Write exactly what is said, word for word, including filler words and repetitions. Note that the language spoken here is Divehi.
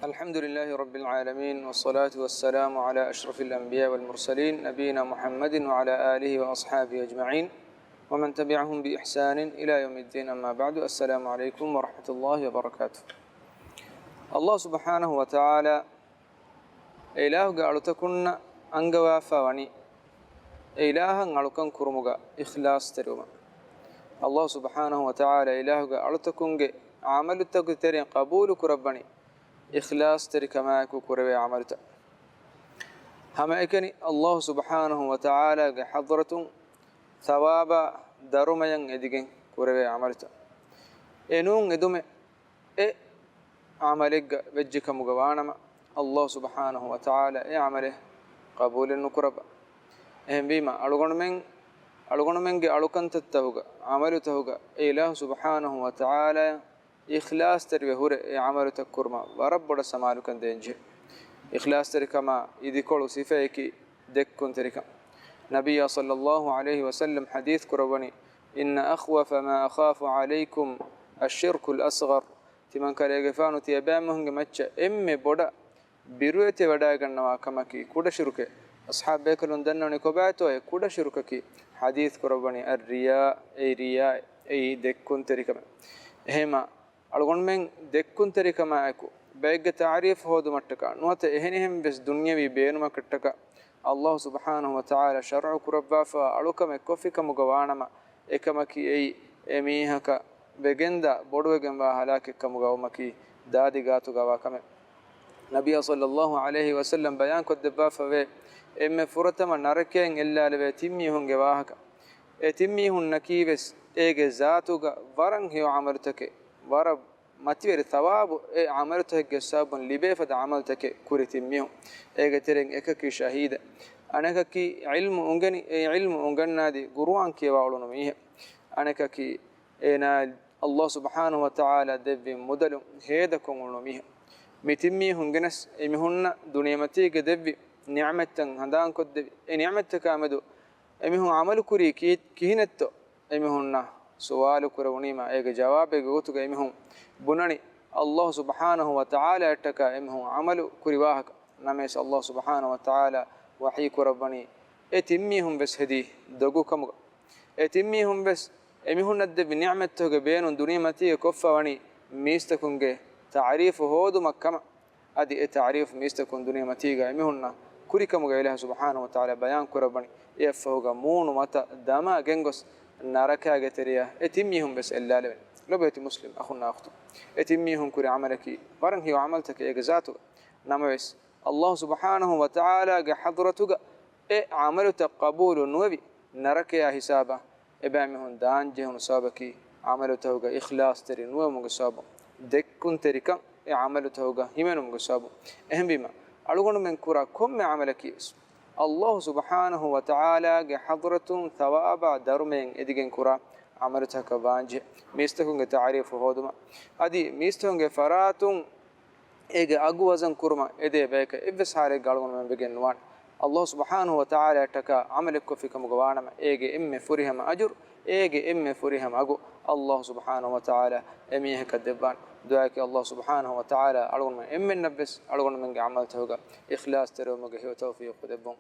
الحمد لله رب العالمين، والصلاة والسلام على أشرف الأنبياء والمرسلين، نبينا محمد وعلى آله وأصحابه أجمعين، ومن تبعهم بإحسان إلى يوم الدين، أما بعد، السلام عليكم ورحمة الله وبركاته. ﷲ ސުބްޙާނަހޫ ވަތަޢާލާ އެ އިލާހުގެ އަޅުތަކުންނަށް އަންގަވާފާ ވަނީ، އެ އިލާހަށް އަޅުކަން ކުރުމުގަ އިޚްލާޞްތެރިވުމަށް. ﷲ ސުބްޙާނަހޫ ވަތަޢާލާ އިލާހުގެ އަޅުތަކުންގެ ޢަމަލުތަކުގެ ތެރެއިން ޤަބޫލު ކުރައްވަނީ އިޚްލާޞްތެރިކަމާއެކު ކުރެވޭ ޢަމަލުތައް. ހަމައެކަނި ﷲ ސުބްޙާނަހޫ ވަތަޢާލާގެ ޙަޟްރަތުން ޘަވާބާ ދަރުމަޔަށް އެދިގެން ކުރެވޭ ޢަމަލުތައް. އެ ނޫން އެދުމެއް އެ ޢަމަލެއްގަ ވެއްޖެ ކަމުގަ ވާނަމަ، ﷲ ސުބްޙާނަހޫ ވަތަޢާލާ އެ ޢަމަލެއް ޤަބޫލެއް ނުކުރައްވާ. އެހެންވީމަ، އަޅުގަނޑުމެން، އަޅުގަނޑުމެންގެ އަޅުކަންތައްތަހުގަ، ޢަމަލުތަހުގަ އެ އިލާހު ސުބްޙާނަހޫ ވަތަޢާލާއަށް އިޚްލާޞްތެރިވެ ހުރެ އެ ޢަމަލުތައް ކުރުމަށް ވަރަށް ބޮޑަށް ސަމާލުކަން ދޭންޖެހޭ. އިޚްލާޞްތެރިކަމާ އިދިކޮޅު ސިފަޔަކީ ދެއްކުންތެރިކަން. ނަބިއްޔާ ޞައްލައްލާހު ޢަލައިހި ވަސައްލަމް ޙަދީޘް ކުރައްވަނީ، إن أخوف ما أخاف عليكم الشرك الأصغر. ތިމަންކަލޭގެފާނު ތިޔަބައިމީހުންގެ މައްޗަށް އެންމެ ބޮޑަށް ބިރުވެތިވަޑައިގަންނަވާ ކަމަކީ ކުޑަ ޝިރުކެއް. އަޞްޙާބު ބޭކަލުން ދަންނަވަނީ ކޮބާތޯ އެ ކުޑަ ޝިރުކަކީ؟ ޙަދީޘް ކުރައްވަނީ، އައްރިޔާ، އެއީ ރިޔާ، އެއީ ދެއްކުންތެރިކަމެއް. އެހެންމާ، އަޅުގަނޑުމެން ދެއްކުންތެރިކަމާއެކު، ބައެއްގެ ތަޢުރީފު ހޯދުމަށްޓަކާ ނުވަތަ އެހެނިހެން ވެސް ދުނިޔަވީ ބޭނުމަކަށްޓަކާ، ﷲ ސުބްޙާނަހޫ ވަތަޢާލާ ޝަރުޢު ކުރައްވާފަ އަޅުކަމެއް ކޮށްފިކަމުގަ ވާނަމަ، އެކަމަކީ އެއީ އެ މީހަކަށް ވެގެންދާ ބޮޑުވެގެންވާ ހަލާކެއް ކަމުގަ ވުމަކީ ދާދި ގާތުގަ ވާ ކަމެއް. ނަބިއްޔާ ޞައްލައްލާހު ޢަލައިހި ވަސައްލަމް ބަޔާންކޮށްދެއްވާފަވޭ، އެންމެ ފުރަތަމަ ނަރަކައިން އެއްލާލެވޭ ތިން މީހުންގެ ވާހަކަ. އެ ތިން މީހުންނަކީ ވެސް އޭގެ ޒާތުގަ ވަރަށް ހެޔޮ ޢަމަލުތަކެއް، ވަރަށް މަތިވެރި ޘަވާބު އެ ޢަމަލުތަކެއްގެ ސަބަބުން ލިބޭ ފަދަ ޢަމަލުތަކެއް ކުރި ތިން މީހުން. އޭގެ ތެރެއިން އެކަކީ ޝަހީދެއް. އަނެކަކީ ޢިލްމު އުނގެނި، އެ ޢިލްމު އުނގަންނާދީ ޤުރުއާން ކިޔަވާ އުޅުނު މީހެއް. އަނެކަކީ އޭނާ ﷲ ސުބްޙާނަހޫ ވަތަޢާލާ ދެއްވި މުދަލު ހޭދަކޮށް އުޅުނު މީހެއް. މި ތިން މީހުން ގެނެސް އެމީހުންނަށް ދުނިޔެމަތީގެ ދެއްވި ނިޢުމަތްތައް ހަނދާންކޮށްދެވި، އެ ނިޢުމަތްތަކާ މެދު އެމީހުން ޢަމަލު ކުރީ ކީ-، ކިހިނެއްތޯ؟ އެމީހުންނަށް ސުވާލު ކުރެވުނީމާ، އޭގެ ޖަވާބެއްގެ ގޮތުގަ އެމީހުން ބުނަނީ، ﷲ ސުބްޙާނަހޫ ވަތަޢާލާއަށްޓަކާ އެމީހުން ޢަމަލު ކުރި ވާހަކަ. ނަމަވެސް ﷲ ސުބްޙާނަހޫ ވަތަޢާލާ ވަޙީ ކުރައްވަނީ، އެ ތިން މީހުން ވެސް ހެދީ ދޮގުކަމުގަ. އެ ތިން މީހުން ވެސް އެމީހުންނަށް ދެއްވި ނިޢުމަތްތަކުގެ ބޭނުން ދުނިޔެމަތީގަ ކޮށްފަ ވަނީ މީސްތަކުންގެ ތަޢުރީފު ހޯދުމަށް ކަމަށް. އަދި އެ ތަޢުރީފު މީސްތަކުން ދުނިޔެމަތީގަ އެމީހުންނަށް ކުރިކަމުގަ އިލާހު ސުބްޙާނަހޫ ވަތަޢާލާ ބަޔާން ކުރައްވަނީ، އެއަށްފަހުގަ މޫނު މަތަ ދަމާ ގެންގޮސް ނަރަކާގެ ތެރެޔަށް އެ ތިން މީހުން ވެސް އެއްލާލެވެނީ. ލޮބުވެތި މުސްލިމް އަޚުންނާ އުޚްތުން، އެ ތިން މީހުން ކުރި ޢަމަލަކީ ވަރަށް ހެޔޮ ޢަމަލުތަކެއް އޭގެ ޒާތުގަ. ނަމަވެސް، ﷲ ސުބްޙާނަހޫ ވަތަޢާލާގެ ޙަޟްރަތުގަ އެ ޢަމަލުތައް ޤަބޫލު ނުވެވި، ނަރަކަޔާ ހިސާބަށް އެބައިމީހުން ދާންޖެހުނު ސަބަބަކީ، ޢަމަލުތަކުގަ އިޚްލާޞްތެރި ނުވެވުމުގެ ސަބަބުން، ދެއްކުންތެރިކަން އެ ޢަމަލުތަކުގަ ހިމެނުމުގެ ސަބަބުން. އެހެންވީމަ، އަޅުގަނޑުމެން ކުރާ ކޮންމެ ޢަމަލަކީ ވެސް، ﷲ ސުބްޙާނަހޫ ވަތަޢާލާގެ ޙަޟްރަތުން ޘަވާބާ ދަރުމައެއް އެދިގެން ކުރާ ޢަމަލުތަކަށް ވާންޖެހޭ. މީސްތަކުންގެ ތަޢުރީފު ހޯދުމަށް، އަދި މީސްތަކުންގެ ފަރާތުން އޭގެ އަގު ވަޒަން ކުރުމަށް އެދޭ ބަޔަކަށް އެއްވެސް ޙާލެއްގަ އަޅުގަނޑުމެން ވެގެން ނުވާނެ. ﷲ ސުބްޙާނަހޫ ވަތަޢާލާއަށްޓަކާ ޢަމަލެއް ކޮށްފި ކަމުގަ ވާނަމަ، އޭގެ އެންމެ ފުރިހަމަ އަޖުރު، އޭގެ އެންމެ ފުރިހަމަ އަގު ﷲ ސުބްޙާނަހޫ ވަތަޢާލާ އެމީހަކަށް ދެއްވާނެ. ދުޢާއަކީ ﷲ ސުބްޙާނަހޫ ވަތަޢާލާ އަޅުގަނޑުމެން އެންމެންނަށްވެސް އަޅުގަނޑުމެންގެ ޢަމަލުތަކުގަ އިޚްލާޞްތެރިވުމުގެ ހެޔޮ ތައުފީޤު ދެއްވުން.